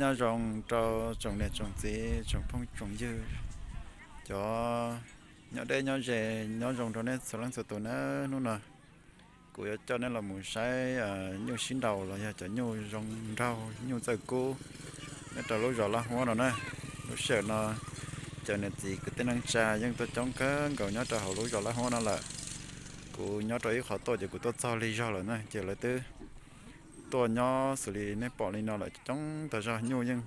Nyob zoo rau tsoom niam tsoom txiv tsoom phooj tsoom ywg, cov nyob deb nyob ze, nyob zoo rau nej txhua leej txhua tus na. Hnub no kuv yuav coj nej los mus saib nyuj sib nraus los yog cov nyuj zoo nraug nyuj txawj kub nyob rau lub zos Laj Huab no na. Lub sij hawm no cov niam txiv kwv tij neej tsa yeej tuaj coob kawg nkaus nyob rau hauv lub zos Laj Huab no lawm. Kuv nyob rau ib qho tuaj ces kuv tuaj txog lig zog lawm na, ces lawv twb tuaj nyob xws li nej pom li no lawm coob tas zog, nyuj yeej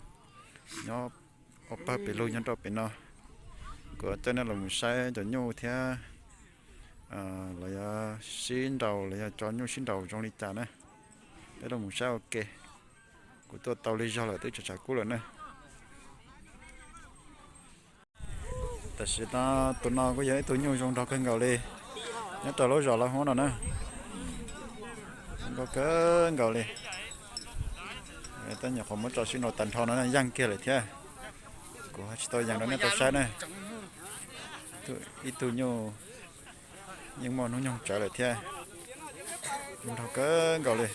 nyob ua pawg pes lug nyob rau pem no. Kuv coj nej los mus saib cov nyuj thiab los yog sib nraus los yog tso nyuj sib nraus zoo li cas na. Peb los mus saib ua ke. Kuv tuaj tau lig zog lawm twb tshav tshav kub lawm na. Tam sim no tus no kuj yog ib tug nyuj zoo nraug kawg nkaus li nyob rau lub zos Laj Huab no na. Zoo nraug kawg nkaus li. Tab nyuam qhuav muab tso sib nraus tag nrho no yeej kiag lawm thiab. Kuv ho tsis tau yees rau nej tau saib na. Ib tug nyuj yeej muaj hnub nyoog tsawv lawm thiab. Zoo nraug kawg nkaus li.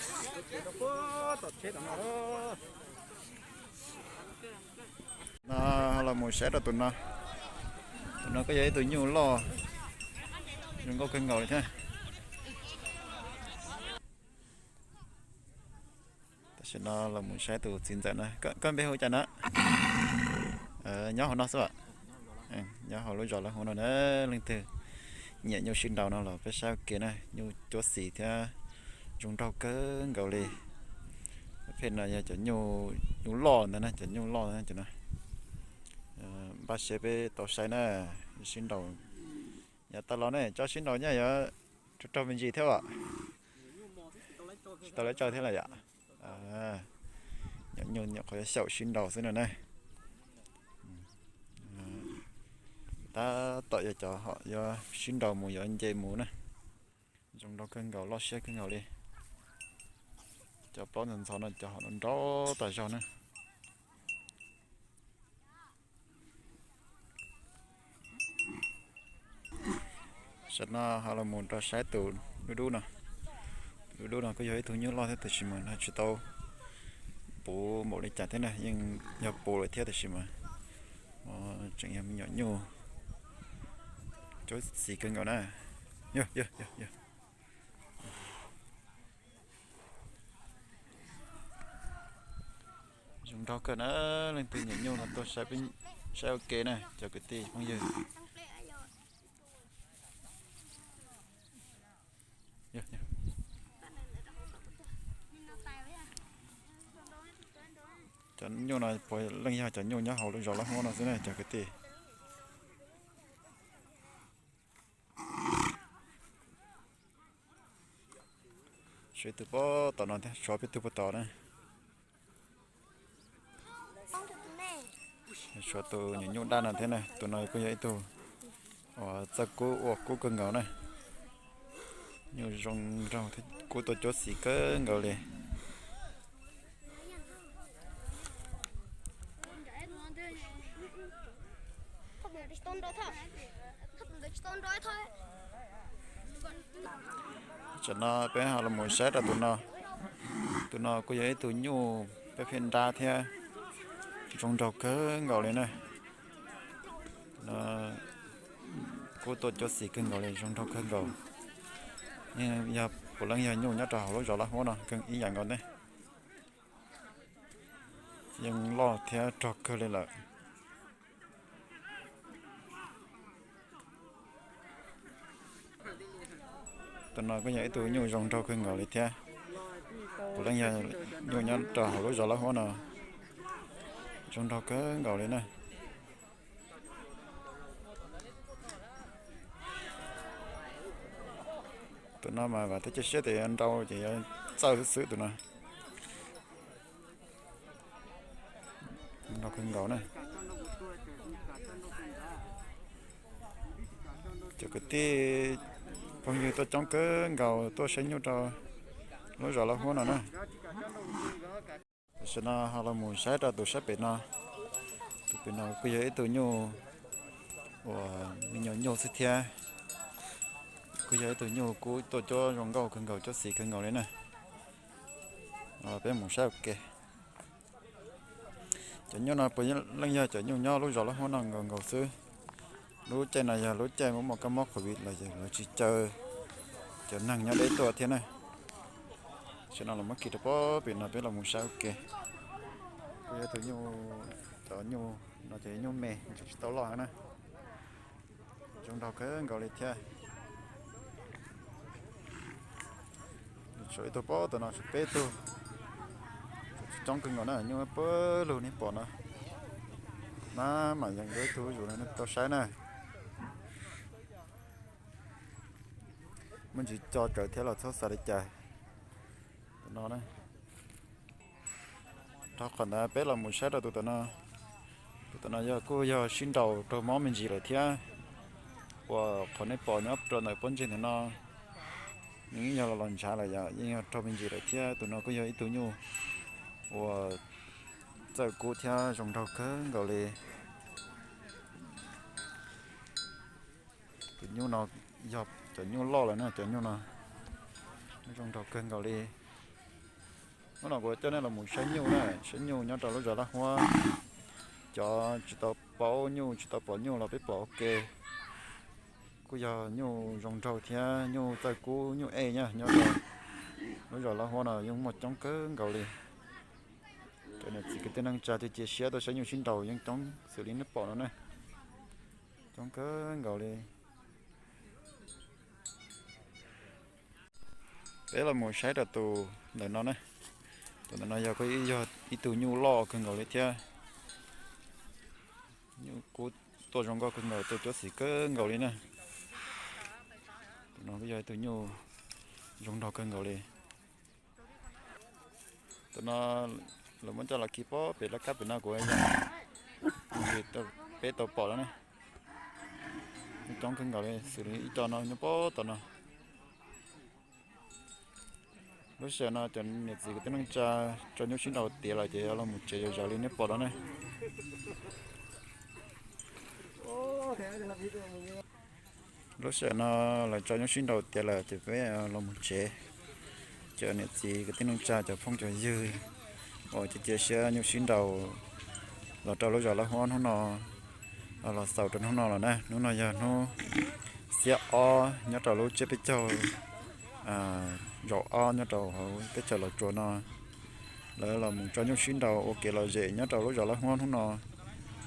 No los mus saib rau tus no. Tus no kuj yog ib tug nyuj loj zoo nkauj kawg nkaus li thiab. Tam sim no los mus saib tus txiv ntxawm na. Koj npe hu cas na? Nyob hauv no xwb. Nyob hauv lub zos Laj Huab no na. Leej twg nyiam nyuj sib nraus no los peb saib ua ke na. Nyuj cuab xim thiab zoo nraug kawg nkaus li. Peb no yog cov nyuj loj ntag na, cov nyuj loj na cov no. Npaj siab peb tau saib na. Sib nraus, yav tas los ne cov sib nraus nyaj yuav raug raug me ntsis thiab as. Tsis tau lawv tso thiab lawm yom. Nyuam nyuj nyuam qhuav yuav xyaum sib nraus xwb no na. Tab tom yog cov ho yuav sib nraus mus yuav nce mus na. Zoo nraug kawg nkaus, loj siab kawg nkaus li. Cov plaub ntxhov ntxhov no cov ho nraug tas zog na. Tam sim no ho los mus rau saib tus dub dub no. Tus dub dub no kuj yog ib tug nyuj loj thiab tiam sis mas tsis tau puv npaum li cas thiab na, yeej yog puv lawm thiab tiam sis mas tseem yog me nyuam nyuj cuab xim kawg nkaus na. Zoo nraug kawg na, leej twg nyiam nyuj no tuaj saib ua ke na cov kwv tij phooj ywg. Cov nyuj no puav leej yog cov nyuj nyob hauv lub zos Laj Huab no xwb ne cov kwv tij. Tshuav ib tug puag tom no thiab, tshuav peb tug puag tom na. Tshuav tus nyuam nyuj daj no thiab na, tus no kuj yog ib tug uas txawj kub ua kub kawg nkaus na. Nyuj zoo nraug thiab kub tuaj cuab xim kawg nkaus li. Tam sim no peb ho los mus saib rau tus no. Tus no kuj yog ib tug nyuj peb pheej nrab thiab, zoo nraug kawg nkaus li na. Kub tuaj cuab xim kawg nkaus li, zoo nraug kawg nkaus. Yog puav leej yog nyuj nyob rau hauv lub zos Laj Huab no ib yam nkaus ne. Yeej loj thiab rog kawg li lawm. Tus no kuj yog ib tug nyuj zoo nraug kawg nkaus li thiab. Puav leej yog nyuj nyob rau hauv lub zos Laj Huab no, zoo nraug kawg nkaus li na. Tus no mas vam thiab cia siab tias yuav nrau ces yuav txawj xwb xwb tus no. Nrau kawg nkaus na. Cov kwv tij phooj ywg tuaj coob kawg nkaus tuaj saib nyuj rau lub zos Laj Huab no na. Tam sim no ho los mus saib rau tus sab pem no. Tus pem no kuj yog ib tug nyuj uas me nyuam nyuj xwb thiab. Kuj yog ib tug nyuj kub tuaj cuab zoo nkauj kawg nkaus, cuab xis kawg nkaus li na. Peb mus saib ua ke. Cov nyuj no puav leej yog cov nyuj nyob lub zos Lab Huab no nkaus nkaus xwb. Lub caij no yog lub caij muaj muaj kab mob covid los lawv tsis caw cov neeg nyob deb tuaj thiab na. Tam sim no los muab khi rau pob pem no peb los mus saib ua ke. Kuj yog tus nyuj, cov nyuj no ces nyuj me, tsis tau loj na. Zoo nraug kawg nkaus li thiab. Tshuav ib tug pob tom no, tshuav peb tug. Coob kawg nkaus na, nyuj pawg lug nej pom no. Maj mam yees dua ib tug zuj zus no nej tau saib na. Muaj ntsis co rawv thiab los txhob xav li cas. Tom no, rau qhov ntawd peb los mus saib rau tus tom no. Tus tom no yog kuj yog sib nraus raug mob me ntsis lawm thiab, uas qhov nej pom nyob rau ntawm pob ntseg ntawm no, nws yeej yog los los ntshav lawm, yeej yog raug me ntsis lawm thiab. Tus no kuj yog ib tug nyuj uas txawj kub thiab zoo nraug kawg nkaus li. Tus nyuj no yog cov nyuj loj lawm na, cov nyuj no zoo nraug kawg nkaus li. Hnub no kuv coj nej los mus saib nyuj na, saib nyuj nyob rau lub zos Lab Huab. Cov tsis tau paub nyuj, tsis tau pom nyuj los peb pom ua ke. Kuj yog nyuj zoo nraug thiab nyuj txawj kub nyuj ej nyob rau lub zos Lab Huab no yeej muaj coob kawg nkaus li. Cov niam txiv kwv tij neej tsa cia siab tuaj saib nyuj sib nraus yeej coob xws li nej pom no na, coob kawg nkaus li. Peb los mus saib rau tus ntawm no na. Tus ntawm no yog, yog ib tug nyuj loj kawg nkaus li thiab. Nyuj kub tuaj zoo nkauj kawg nkaus, tuaj cuab xim kawg nkaus li na. Tus no kuj yog ib tug nyuj zoo nraug kawg nkaus li. Tus no lawv muab coj los khi pob pem laj kab pem no kuv yeej, peb tau pom lawm na. Coob kawg nkaus li, xws li ib co no nyob pob tom no. Lub sij hawm no cov niam txiv kwv tij neej tsa tso nyuj sib nraus tiav lawm ces yuav los mus tsev zom zaws li nej pom no ne. Lub sij hawm no lawv tso nyuj sib nraus tiav lawm ces peb los mus tsev. Cov niam txiv kwv tij neej tsa, cov phooj cov ywg uas cia cia siab nyuj sib nraus los rau lub zos Lab Huab hnub no, los xaus rau hnub no lawm na. Hnub no yog hnub xiab ob nyob rau lub tsiab peb caug zaum ob nyob rau hauv teb chaws Los Tsuas no. Lawv los mus tso nyuj sib nraus ua kev lom zem nyob rau lub zos Lab Huab hnub no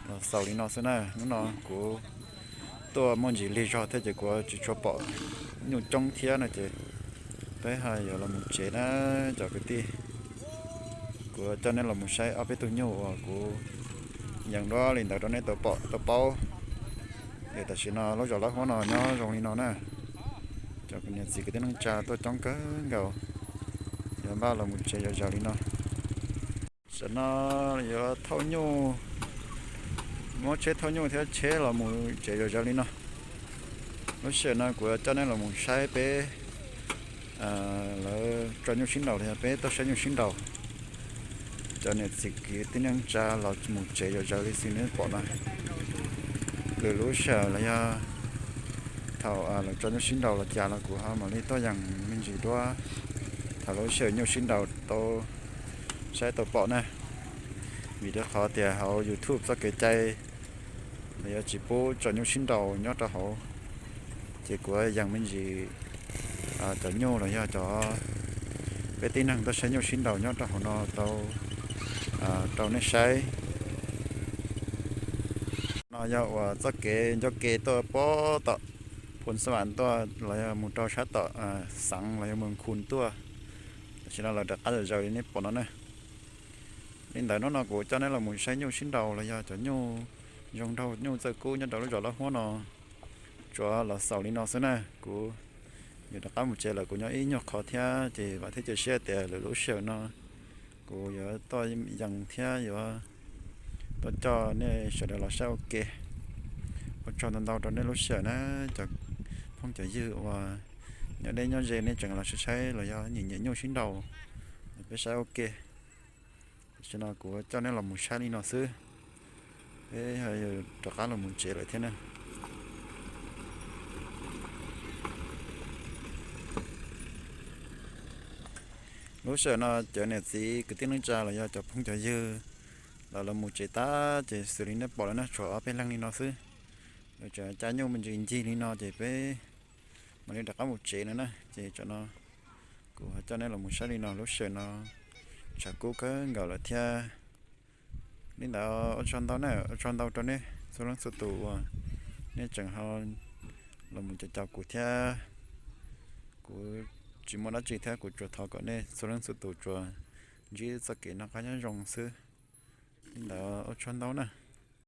los xaus li no xwb na. Hnub no kuv tuaj muaj ntsis lig zog thiab ces kuv tsis tshua pom nyuj coob thiab no ces peb ho yuav los mus tsev na cov kwv tij. Kuv coj nej los mus saib ob peb tug nyuj uas kuv yees duab li ntawd rau nej tau pom tau paub. Ces tam sim no lub zos Lab Huab no nyob zoo li no na. Cov niam txiv kwv tij neej tsa tuaj coob kawg nkaus, yuav npaj los mus tsev zom zaws li no. Tam sim no yuav thauj nyuj, muab tsheb thauj nyuj thiab tsheb los mus tsev zom zaws li no. Lub sij hawm no kuv coj nej los mus saib peb lawv tso nyuj sib nraus los yog peb tuaj saib nyuj sib nraus. Cov niam txiv kwv tij neej tsa los mus tsev zom zaws li xwb nej pom no. Lwm lub sij hawm los yog thaum lawv tso nyuj sib nraus los cas los kuv ho mam li tuaj yees me ntsis duab thaum lub sij hawm nyuj sib nraus tau saib tau pom na. Vim rau qhov tias hauv YouTube txoj kev cai lawv yuav tsis pub tso nyuj sib nraus nyob rau hauv, ces kuv yees me ntsis cov nyuj los yog cov peb tib neeg tuaj saib nyuj sib nraus nyob rau hauv no tau rau nej saib. No yog uas txoj kev ncauj ke tuaj pob tom Phoos Xab Vam tuaj los yog mus rau sab tom Xeev los yog Moos Khus tuaj. Tam sim no lawv rov qab zom zaws li nej pom no na. Li ntawd hnub no kuv coj neb los mus saib nyuj sib nraus los yog cov nyuj zoo nraug nyuj txawj kub nyob rau lub zos Lab Huab no. Tsuas los xaus li no xwb na, kuv yuav rov qab mus tsev lawm, kuv nyob ib nyuag qhov thiab ces vam thiab cia siab tias lwm lub sij hawm no kuv yuav tuaj yees thiab yuav tuaj coj nej sawv daws los saib ua ke. Ua tsaug ntau ntau rau nej lub sij hawm na, cov phooj cov ywg uas nyob deb nyob ze nej tseem los saib saib los yog nyiam nyiam nyuj sib nraus, peb saib ua ke. Tam sim no kuv coj neb los mus saib li no xwb, peb rov qab los mus tsev lawm thiab na. Lub sij hawm no cov niam txiv kwv tij neej tsa los yog cov phooj cov ywg Lawv los mus tsev tag ces xws li nej pom lawm na, tshuav ob peb leeg li no xwb. Lawv tseem cab nyuj me ntsis ncig li no ces peb mam li rov qab mus tsev no na. Ces tam no kuv ho coj nej los mus saib li no, lub sij hawm no tshav kub kawg nkaus lawm thiab. Li ntawd ua tsaug ntau na, ua tsaug ntau rau nej txhua leej txhua tus uas nej tseem ho los mus caum caum kuv thiab. Kuv tsis muaj dab tsi thiab, kuv tsuas thov kom nej txhua leej txhua tus tsuas ntsib txoj kev noj qab nyob zoo xwb. Li ntawd ua tsaug ntau na.